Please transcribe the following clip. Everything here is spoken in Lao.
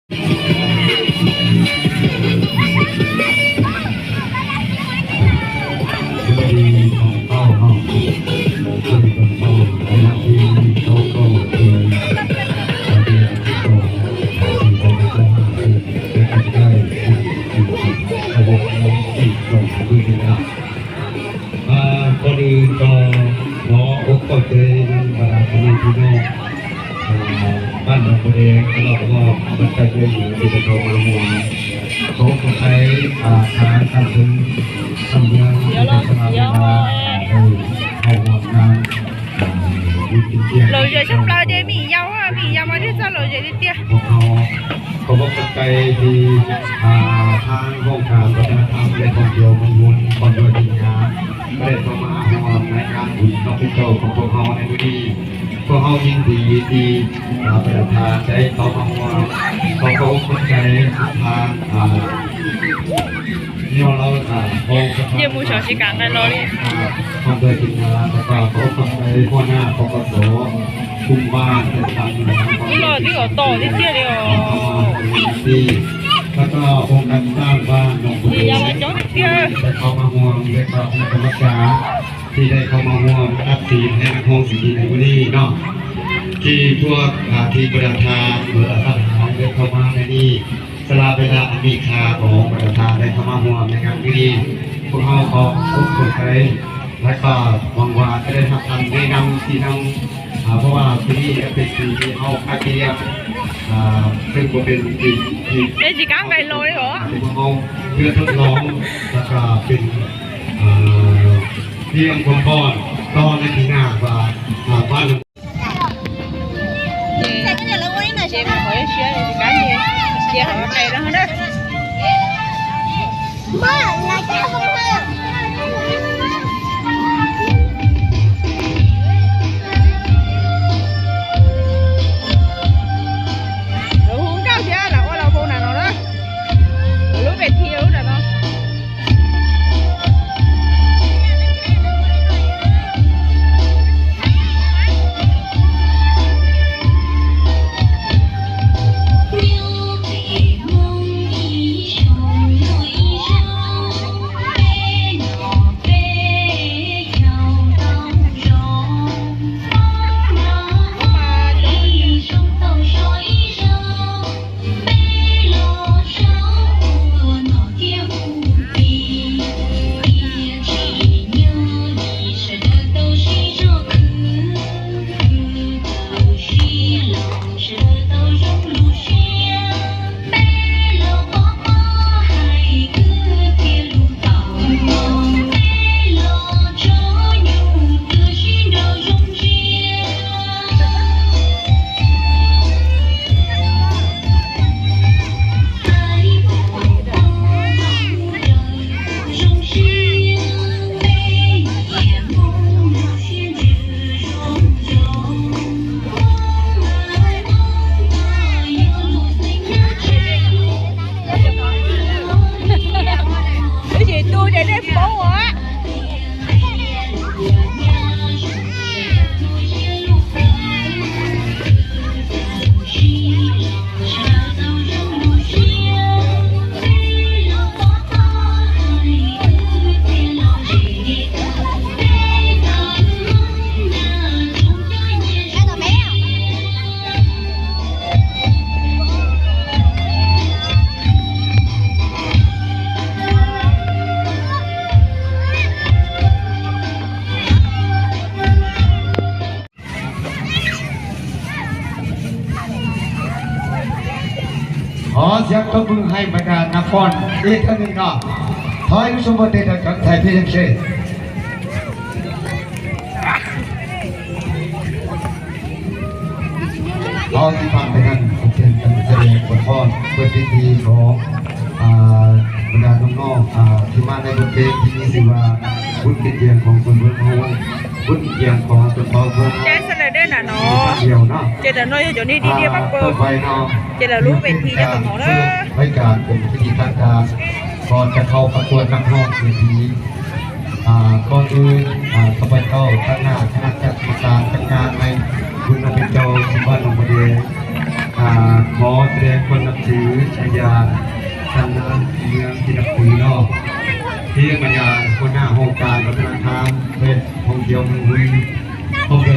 ສະບາຍດີຕອນເຊົ້າເນາະ ສະບາຍດີຕອນເຊົ້າໃນວັນທີສອງ ກໍຄືເດືອນສິບສອງ ປີສອງພັນຊາວຫ້າ ເປັນໄດ້ ເອົາວົງເອົາລົງ ເປັນໄດ້ ອ່າ ກ່ອນອື່ນກໍຂໍຂອບໃຈນຳບັນດາພໍ່ແມ່ພີ່ນ້ອງ ອ່າ ບ້ານໜອງບົວແດງ ຕະຫຼອດກໍບັນດາເຈົ້າຢູ່ທີ່ໄດ້ເຂົ້າມາຮ່ວມ ຂໍຂອບໃຈ ອ່າ ທາງທ່ານເພິ່ນ ທ່ານເມືອງ ທີ່ໄດ້ສະຫຼະເວລາ ເຂົ້າຮ່ວມງານ ອ່າ ບຸນກິນຈຽງ Lầu dạy sắp lao dạy mì dâu á, mì dâu mà đi sao lầu dạy đi tia. ພວກເຮົາ ຂໍຂອບໃຈທີ່ ອ່າ ທາງຫ້ອງການວັດທະນະທຳ ແລະ ທ່ອງທ່ຽວເມືອງພຸນ ພ້ອມດ້ວຍທີມງານ ໄດ້ເຂົ້າມາຮ່ວມໃນງານບຸນນອກເປັນໂຕຂອງພວກເຮົາໃນມື້ນີ້. ພວກເຮົາຍິນດີທີ່ ອ່າ ປະທານໄດ້ເຂົ້າມາຮ່ວມ. ຂໍຂອບໃຈທາງ ອ່າ ຍອມລາວ ອ່າ ຂອງປະທານ ເຢ້ໝູ່ສອງຊິກາງກັນລໍນີ້ ອ່າ ພ້ອມດ້ວຍທີມງານ ແລ້ວກໍຂໍຂອບໃຈຫົວໜ້າ ປກສ ກຸ່ມບ້ານຕ່າງໆ ນີ້ລະ ທີ່ເຂົາຕໍ່ທີ່ເສຍເດ ແລ້ວກໍອົງການສ້າງບ້ານໜອງໂພ ທີ່ໄດ້ເຂົ້າມາຮ່ວມ ແລະກໍຄະນະກຳມະການທີ່ໄດ້ເຂົ້າມາຮ່ວມຕັດສິນໃຫ້ນັກຮ້ອງສິນດີໃນມື້ນີ້ເນາະ ທີ່ພວກ ອ່າ ທີ່ປະທານ ຫຼື ອາສາສະໝັກໄດ້ເຂົ້າມາໃນນີ້ ສະຫຼະເວລາອັນມີຄ່າຂອງປະທານໄດ້ເຂົ້າມາຮ່ວມໃນງານມື້ນີ້ ພວກເຮົາຂໍຂອບໃຈ ແລະກໍຫວັງວ່າຈະໄດ້ຮັບຄຳແນະນຳຊີ້ນຳ ອ່າ ເພາະວ່າປີນີ້ເປັນປີທີ່ເຮົາຄັດລຽກ ອ່າ ເຊິ່ງບໍ່ເປັນປີທີ່ ເປັນຊິກາງໄດ້ລອຍເຫາະ ເປັນຂອງເພື່ອທົດລອງ ແລະກໍເປັນ ອ່າ ຕຽມຄວາມພ້ອມຕໍ່ໃນປີໜ້າວ່າ ອ່າ ບ້ານ ຂໍສຽງຕົບມືໃຫ້ບັນດານັກຟ້ອນອີກເທື່ອໜຶ່ງເນາະ. ຂໍໃຫ້ຜູ້ຊົມເບິ່ງໄດ້ດັງໃຈພຽງເຊັ່ນ ເຮົາຊິຜ່ານໄປນັ້ນ ເປັນການສະແດງບົດຟ້ອນເປີດພິທີຂອງ ອ່າ ບັນດານ້ອງໆ ອ່າ ທີ່ມາໃນບົດເພງທີ່ມີຊື່ວ່າ ບຸນກິນຈຽງຂອງຊົນເຜົ່າເຮົາ ບຸນກິນຈຽງຂອງຊົນເຜົ່າເຮົາ ໃຈສະເລີເດີນະເນາະ ດຽວເນາະ ເຈດະນ້ອຍຢູ່ນີ້ດີໆ ມາເປີດ ຕໍ່ໄປເນາະ ເຈດະລູເວັນທີຈະກະເໝົາເດີ ລາຍການເປັນພິທີທາງການ ກ່ອນຈະເຂົ້າປະກວດນັກຮ້ອງເວທີ ອ່າ ກ່ອນອື່ນ ອ່າ ຂ້າພະເຈົ້າ ຕາງໜ້າຄະນະກຳມະການຈັດງານໃນບຸນນະເປັນເຈົ້າ ບ້ານໜອງບາເດ ອ່າ ຂໍສະແດງຄວາມນັບຖືໄປຍັງທ່ານນາຍເມືອງທີ່ນັບຖືເນາະ ທີ່ບັນດາຫົວໜ້າຫ້ອງການວັດທະນະທຳ ແລະ ທ່ອງທ່ຽວເມືອງຮຸນ ພ້ອມດ້ວຍ